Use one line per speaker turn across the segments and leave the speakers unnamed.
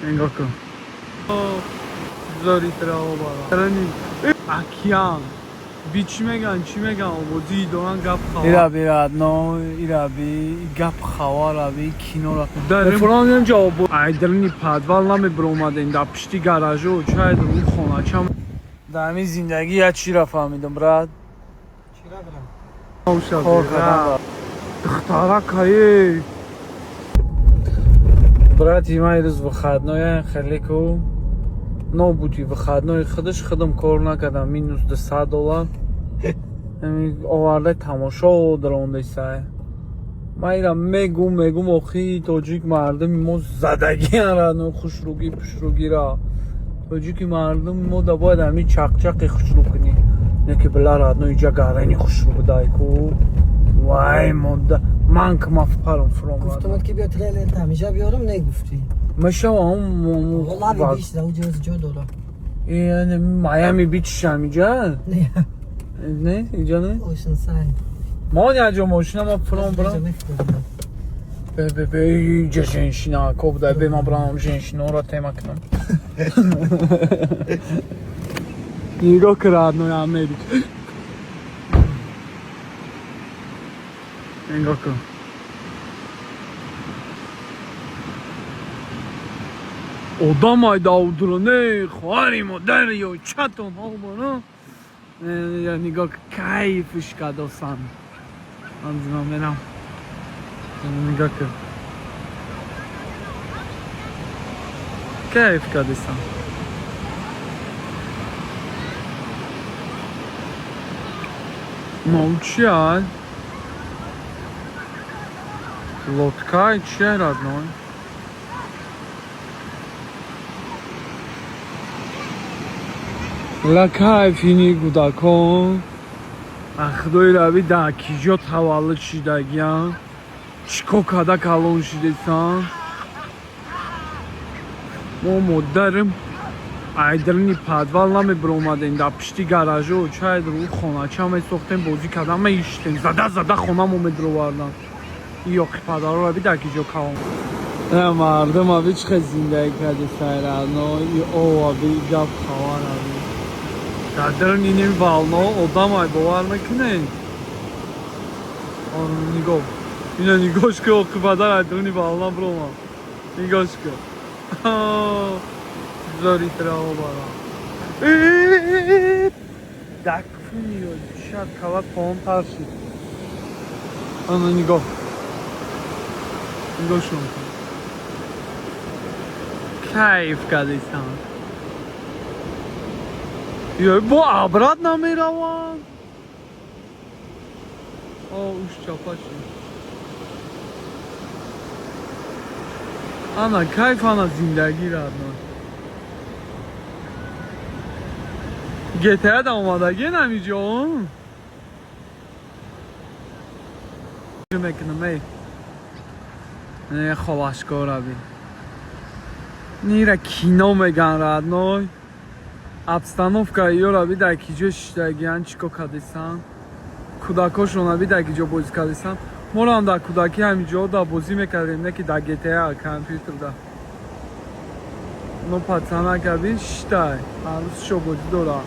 Нигоҳ кун. Зори траобара. Океан. Би чӣ меган, чӣ меган, овозии доран, гап хабар. Ира бирадно, ира би гап хабара, би кинора. Фурон инҷа обо. Айдрни подвал намебиромадем, дар пишти гаражо, чай дар он хонача. Дар ҳамин зиндагӣ як чиро фаҳмидам, брат. Кор кардан. Духтаракае. Брати ман, ирӯз выходной, хеле ку нобуди выходной худаш худам кор накардам, минус 200 доллар оварда тамошо дарондесай. Ман ира мегум, мегум, охи тоҷик мардуми мо задагиара, хушругӣ пушругира тоҷики мардуми мо да бояд ҳамин чақчақи хушрӯ кунӣ, не ки била родной, иҷа гарани хушрӯ будай ку, вай монда ман ки ма парам фуром.
Гуфтам, ки биё трейлер ҳамеша биёрам, негуфтӣ.
Мешавам.
Лаби бич да уҷо ҷо дора.
Яъне Майами Бич ҳамиҷа?
Не.
Не, иҷа не.
Ocean Side.
Мо яҷо мошина ма фуром брам. Бе, бе, бе, иҷа женщина ко буда, бе, ман брам женщинаро тема кунам. Нигоҳ ки, родной, Америка. Нигоҳ кун. Одам айда не хоҳари модари ё чатон ҳобона. Нигоҳ, кайфш кадосан. Ман мерам. Нигоҳ кун. Кайф кадисан. Молчать. Лодка че, родной? Ла кайфини кӯдакон. Ахдои рави дар киҷо таваллуд шидагиян? Чӣ кор карда калон шидесан? Мо модарим айдрни подвал намебиромадем, дар пишти гаражо, чай дар хонача месохтем, бозӣ карда меиштем, зада зада хонамо медировардан. Ёқи падаро раби дар киҷо калон. Мардум аби чӣ хел зиндагӣ карди сайрано, и ов аби, гап хабар аби. Дар дарун иним волна одам ай, бовар мекунед? Нигоҳ. Ина нигоҳш ки, оқи падар ай даруни волна биромад. Нигоҳш ки. Зори траобара. Дакфуни шад калат поон тар шид. Ана нигоҳ. Нигоҳшон кун. Кайф кардисан. Ё бо обратно мераванд. О, уш чапа шид. Ана кайф, ана зиндагӣ, родной. GTA да омадагӣ намиҷо. Мекунам, эй. Не холашкора би. Нира кино меган, родной. Обстановка ёра би, дар киҷо шиштагиян, чӣ кор кардисан. Кӯдакошон аби дар киҷо бозӣ кардисан. Моро дар кӯдакӣ ҳаминҷо да бозӣ мекардем, не ки дар GTA компютерда. Но пацанак аби шиштай. Ҳаррӯз шо бозӣ дора.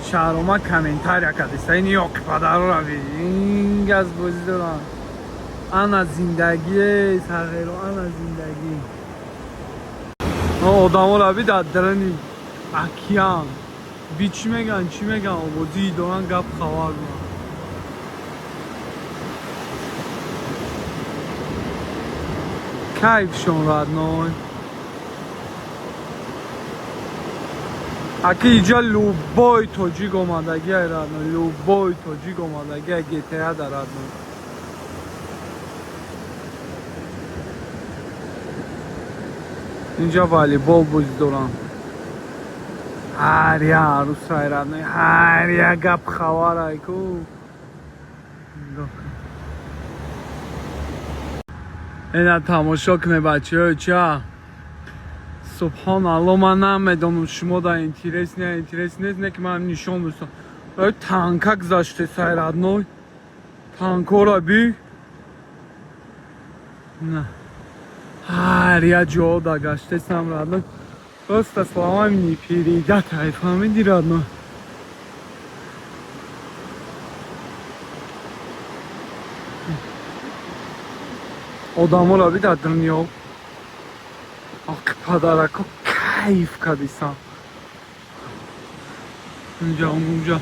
Шаҳрома комментария кардиса. Ин ёқи падарора би. Ин газ бозӣ доран. Ана зиндагӣ, сағиро, ана зиндагӣ. Одаморо би дар дарани океан. Би чӣ меган, чӣ меган, овозии доран, гап хабар доран. Кайфшон, родной. Аки иҷа любой тоҷик омадагиай, родной, любой тоҷик омадагиай GTA да, родной. Инҷа волейбол бозӣ доранд. Ҳар як арӯсай, родной, ҳар як гап хабарай ку. Нигоҳ кун. Ина тамошо кунед, бачаҳо, ча. Субҳон Алло, ман намедонам, шумо да интерес не, интерес нест, не ки ман нишон дустам. Танка гузаште сай, родной. Танкора би. На. Ҳар як ҷо да гаштесам, родной. Просто словами не передать, ай фаҳмиди, родной. Одаморо бида дунё. Ақ падарако кайф кардисам. Инҷа унҷа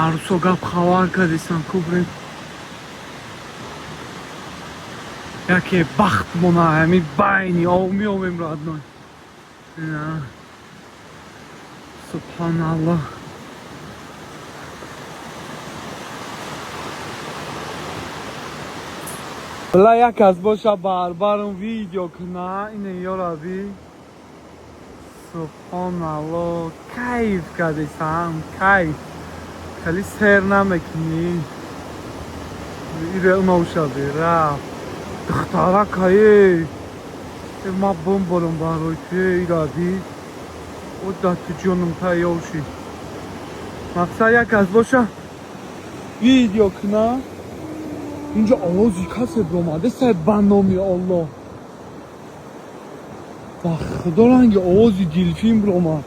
арӯсо гап хабар кардисам кубрем. Яке бахт мона ҳами байни об меомем, родной. Ина. Субҳаналлоҳ. Бла як аз боша барбарум видео куна ине ёраби. Субҳоналлоҳ, кайф кардисам, кайф. Хеле сер намекунӣ. Ире уношаби рафт. Духтаракае. Ма бомборам барои ту ираби. О да ту ҷонум тайёр шид. Мақсад як аз боша видео куна. Инҷо овози касе биромаде сай ба номи Аллоҳ. Ба худо ранги овози делфин биромад.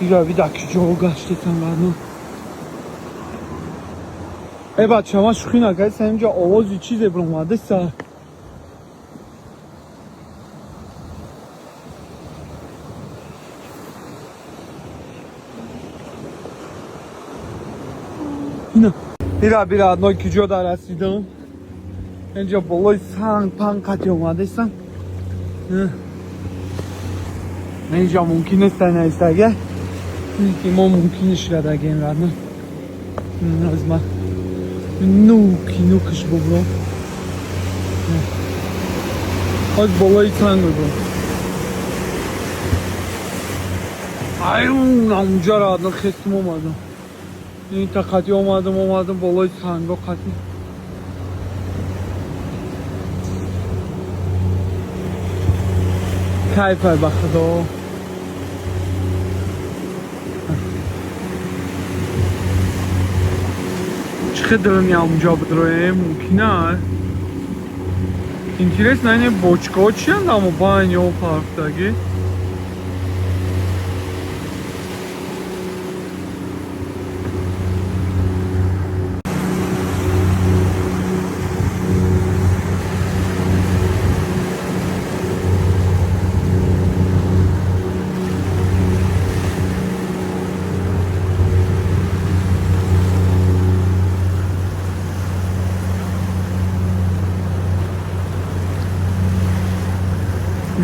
Ираби дар куҷо гаштетам родной. Э бача, ман шӯхӣ накардам, инҷо овози чизе биромаде сай. Ина. Ира бира родной куҷо дар расидам. Инҷо болои санг панг қати омадесам. Инҷо мумкин нест наистага. Ки мо мумкиниш кардагем, родной. Аз ма нуки нукаш бубро. Аз болои санг бубро. Аюн, онҷа родной хестим омадам. Ин та қати омадам, омадам болои санго қати. Кайфай ба худо. Чӣ хел онҷо бидроем мумкин аст? Интересно, ин бочкаҳо чиянд амо байни об парфтагӣ?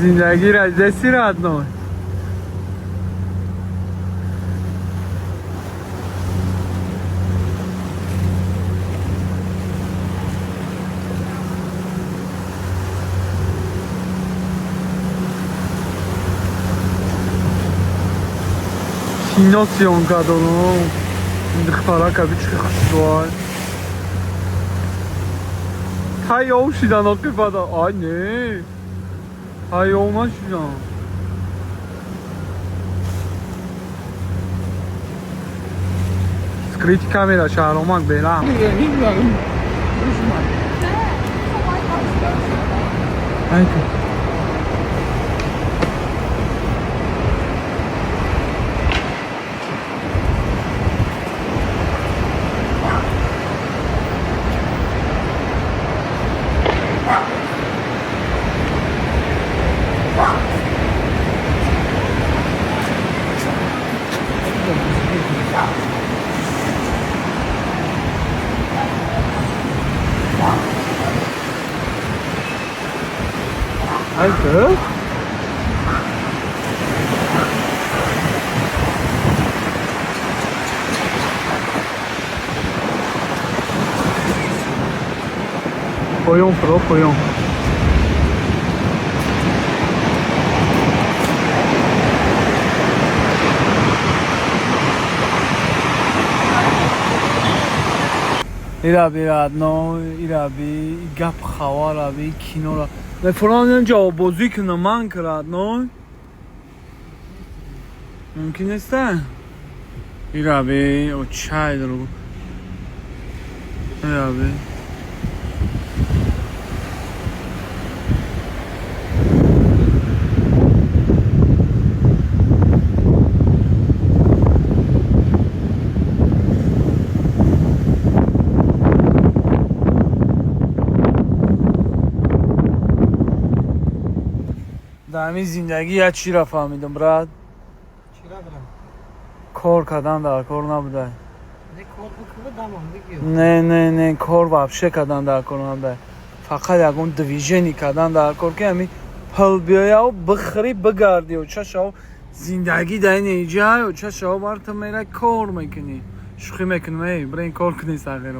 Зиндагӣ раздеси, родной. Кино съёмка дорум. Духтарака бички хушрӯай. Тайёр шидан оқибада. Ай не. Тайёр нашидан. Скрытый камера шаҳромак берам. Айка. Айка. Поён фуро поён. Ираби родной, ираби гап хавараби кинора. Мефурам инҷо бозӣ кунам ман ки родной. Мумкин нест? Ираби о чай дору. Ираби. Дар ҳамин зиндагӣ як чиро фаҳмидам, брат.
Чира, брат?
Кор кардан дар кор набудай.
Не, кор бикунӣ, дамон бигир.
Не, не, не, кор вообще кардан дар кор набудай, фақат ягон движение кардан дар кор, ки ҳамин пул биёяу бихӯрӣ, бигардиу чашав. Зиндагӣ дар ин иҷаю чашав бар ту мерай, кор мекунӣ. Шӯхӣ мекунам, эй, бирен, кор кунӣ, сағиро.